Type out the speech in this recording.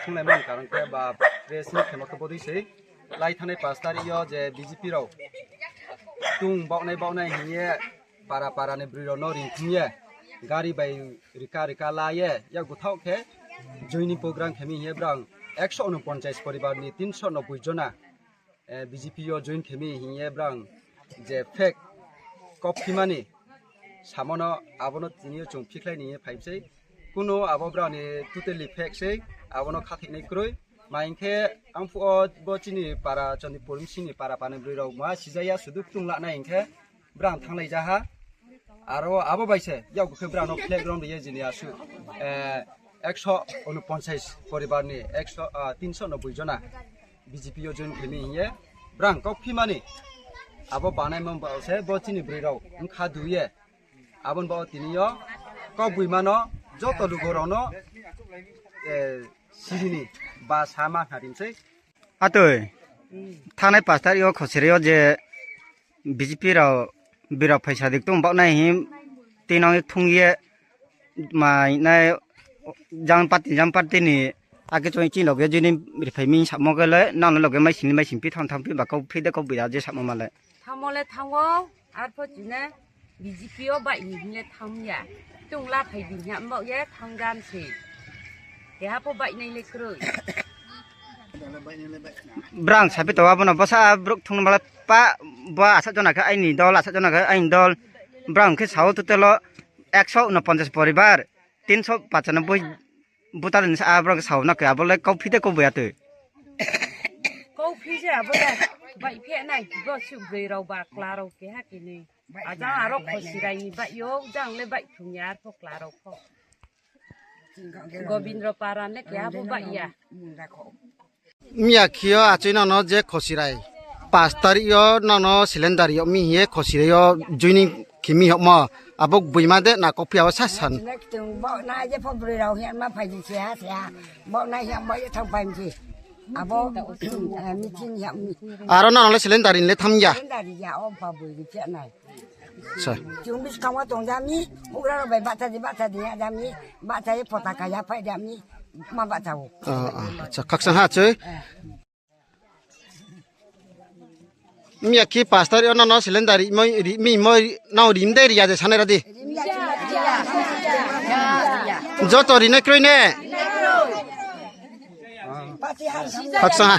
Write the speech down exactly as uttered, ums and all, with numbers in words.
Thunglaimani karon khe ba press meet khemo khe bodei sei. Lai thanai paanch tarik yo je B J P rao tung baohnai baohnai hing ye para para ni broi rao no ringthum ye, gari bai rika rika la ye, yakgu thaoh khe joining program khe mi hing ye brang ekso unoponchais poribar ni tinso nobboi jona, eh, B J P yo join khe mi hing ye brang je fake kau phimani samo no, abo no tini yo chung phikhlai ni ye phai sei. Kuno abo brao ni totally fake sei, abo no khathoinai kroi. Ma hing khe, ang phuh wo bo chini para Chandipur bsing ni para para ni broi rao ma sijaya sudu ktung lanai hing khe, brang thanglai ja ha. Aro abo bai se yakgu khe brao no flag rong ri ye jini asuh, eh, ekso unoponchais poribar ni ekso, ah, tinso nobboi jona B J P yo join khe mi hing ye brang kau phimani abo banaimo ba se bo chini broi rao bkha du ye. Abo ni baoh tini yo kaugboi ma no joto lugo rao no, eh, siri ni ba sa ma khna ri sei. Atoi, thanngnai paanch tarik yo Khosirai yo je B J P rao, bira phaisa dik tong baohnai hing tini yo thung ye mai nai jang party, jang party ni ake chung chini loge joining riphai mi samo khe le, nang no loge mai sini mai sini phi tham tham phi ba kau phi de kau bira je samo ma le. Thanngmo le thanng ou, arpho chini B J P yo baih ni hing le thanng ya. Tung la phai di hing ye baoh ye thanng gan se. Keha pho baih nai le kroi. Brang saphi tong abo no, bsa brouh thung ma le pa, bo asa jona khe aini dol, asa jona khe aini dol. Brang khe sao total o ekso unoponchas poribar, tinso pachanobboi voter ni sa, brang khe sao na khe abo le kauphi de kauboi atoi. Kauphi se abo le, baih phi nai, bo suh broi rao ba kla rao keha kini. Ajang aro Khosirai ni baih yo, jang le baih thung ya arpho kla rao pho. Gobindro para le keha pho baih ya. Miya khe yo achoi nang no je Khosirai, paanch tarik yo nang no cylinder yag mi hing ye Khosirai yo joining khe mi yagmo, abo gboima de na kauphi abo sa san. Baoh nai je pho broi rao hing ma phai di se ha se ha. Baoh nai hing baoh ye thanng phai mi se. Abo, eh, meeting yag mi. Aro nang no le cylinder ri le tham ya. Cylinder ri ya, o ba boi ri phi nai. Chung buskang wo tong ja mi, bugra rao bai bahcha di, bahcha di ya ja mi, bahcha ye potaka ya phai ja mi, ma bahcha ou. Acha, khakchang ha choi. Miya khe paanch tarik yo nang no cylinder ri mi mo, nang ri mi de ri ya de sanai ra di. Joto rinai kroi ne. Khakchang ha.